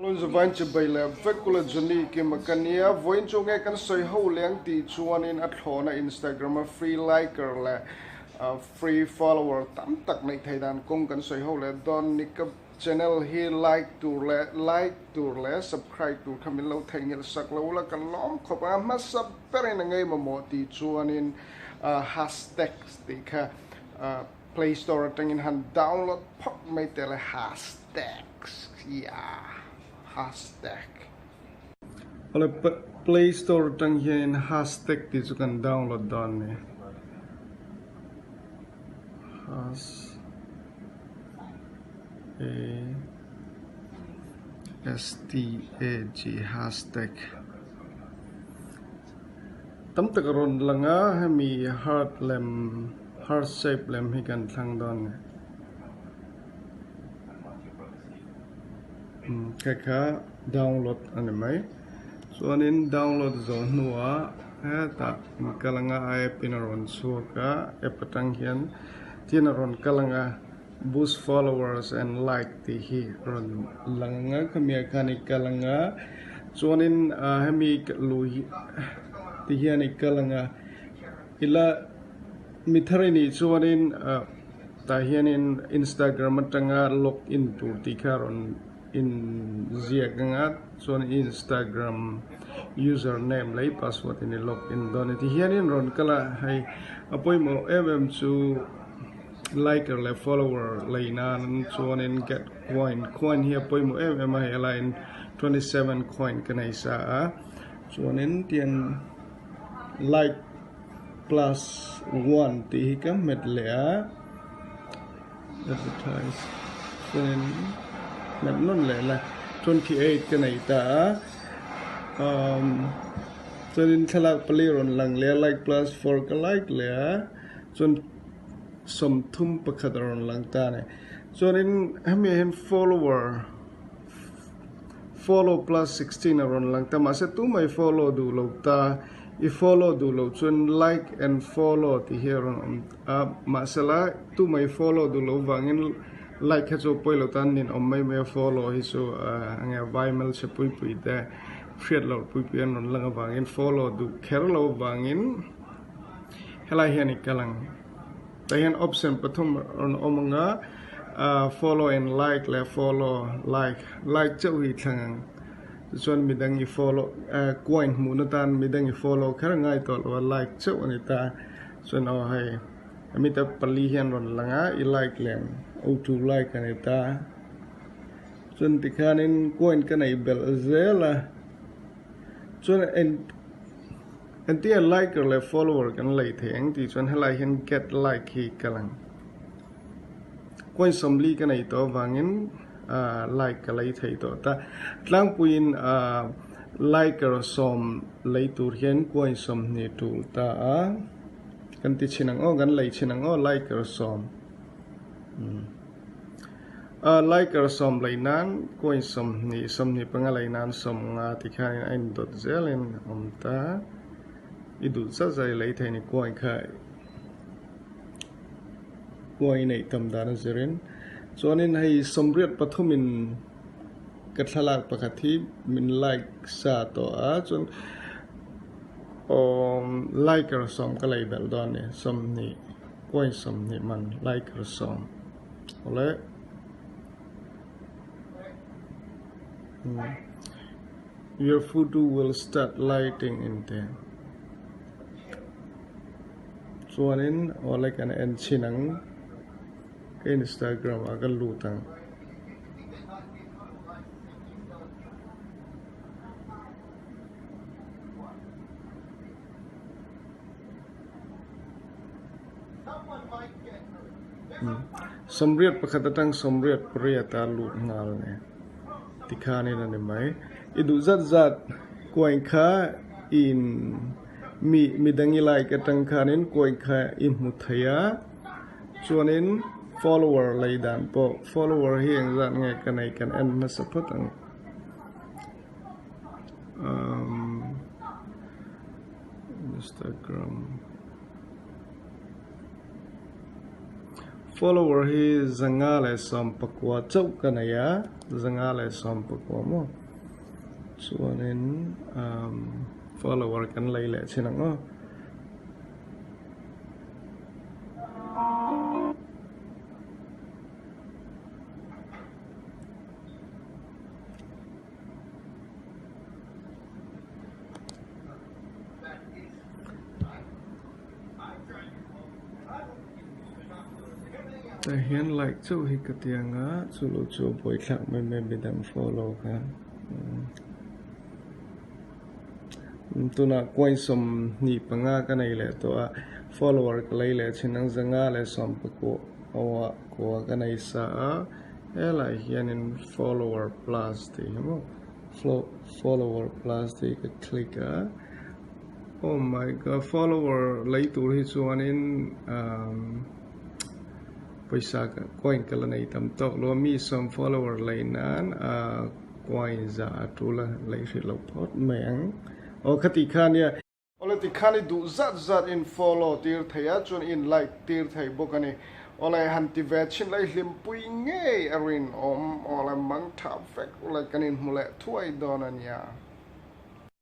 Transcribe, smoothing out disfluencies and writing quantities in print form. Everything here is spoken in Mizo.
Lunzavain chibai leh vek ula Johnny Kim a ka nia, vawiin chu nge kan sawi ho leng tih chuanin a thlawhna Instagram a free liker leh free follower tam tak neih theih dan kawng kan sawi ho leh dawn ni ka channel hi like tur leh like tur leh subscribe tur kha min lo theihnghilh sak lo ula ka lawm khawp ang a hmasa berin a ngei mamawh tih chuanin hashtags tih kha Play Store atangin han download phawt mai teh le hashtags yeah hashtag. Awle Play Store atang hianin hashtag tih chu kan download dawn a ni. Has A S T A G hashtag. Tam tak a rawn lang a, hemi heart lem heart shape lem hi kan thlang dawn a ni. Umm kha kha download a ni mai. Chuanin download zawh hnuah hetah in kal anga a app in a rawn chhuak a, app atang hian tin a rawn kal anga boost followers and like tih hi a rawn lang anga khami ah khan i kal anga chuanin ah hemi lui hi ti hian i kal anga ila mi thar i nih chuanin ah tah hianin instagram atanga log in tur tih kha a rawn in ziak anga chuan instagram user name leh password in i log in dawn a ni ti hianin rawn kal a hei a pawimawh em em chu. Liker leh follower lei nan chuanin get coin coin hi a pawimawh em em a hei alaiin 27 coin ka nei sa a chuanin tiang like plus one tih hi ka hmet leh a advertise chuanin hmet nawn leh la 28 ka nei ta a umm chuanin thlalak pali rawn lang leh a like plus four ka like leh a chuan. 31 a rawn lang ta a ni. Chuanin hemi ah hian follower follow plus 16 a rawn lang ta mahse tumah i follow duh lo ta i follow duh loh chuan like and follow tih hi a rawn awm a mahsela tumah i follow duh loh vangin like kha chu a pawi lo ta nin awm mai mai a follow hi chu enge vai hmelchhe pui pui te hriat loh pui pui an rawn lang avangin follow duh kher lo vangin Helai hian i kal ang. Tah hian option pathum a rawn awm ang a, follow and like leh follow like, like chauh hi i thlang ang. Tichuan midang i follow, coin hmuhna tan midang i follow kher a ngai tawh lo a, like chauh a ni ta. Chuan aw hei, hemi te pali hian rawn lang a, i like leh ang, auto like a ni ta. Chuan tikhanin coin ka nei belh zel a, chuan en. Entia liker leh follower kan lei thei ang tih chuan helai hian get like hi ka lang. Coin 40 ka nei tawh avangin like ka lei thei tawh ta. Tlangpuiin liker 10 lei tur hian coin 20 tul ta a. Kan ti chhin ang aw, kan lei chhin ang aw liker 10. Liker 10 lei nan coin 20, 25 lei nan 50 ti khanin a indawt zelin a awm ta. I duh zat zat i lei thei ni coin kha coin i neih tam dan a zirin. Chuanin hei 83 in ka thlalak pakhat hi min like sa tawh a chuan liker 10 ka lei belh dawn a ni 20 coin 20 man liker 10. Awle. Your photo will start lighting in te. Chuanin awle kan en chhin ang. Ka Instagram ah ka lut ang. 81 atang 88 a lut nghal a ni. Tikhanin a ni mai. I duh zat zat coin kha in mi midang i like atang khanin coin kha i hmu thei a. Chuanin follower lei dan pawh follower hi engzat nge ka nei kan en hmasa phawt ang. Instagram. Follower hi 119 chauh ka nei a, 119 maw? Chuanin follower kan lei leh chin ang aw. Tah hian like chauh hi ka ti ang a, chu lo chu a buaithlak mai mai midang follow kha. Tunah coin 25 ka nei leh tawh a, follower ka lei leh thin ang 119 ka nei sa a, helaiah hianin follower plus tih hi maw follower plus tih ka click a. Oh my god follower lei tur hi chuanin umm pawisa coin ka la nei tam tawk lo a mi sawm follower lei nan ah coin za a tul a lei hrih loh phawt mai ang aw khati kha nia. Awle tikhan i duh zat zat in follow tir thei a chuan in like tir thei bawk a ni. Awle han ti ve chhin la i hlimpui ngei a rinawm awle mang tha vek awle kan inhmu leh thuai dawn a nia.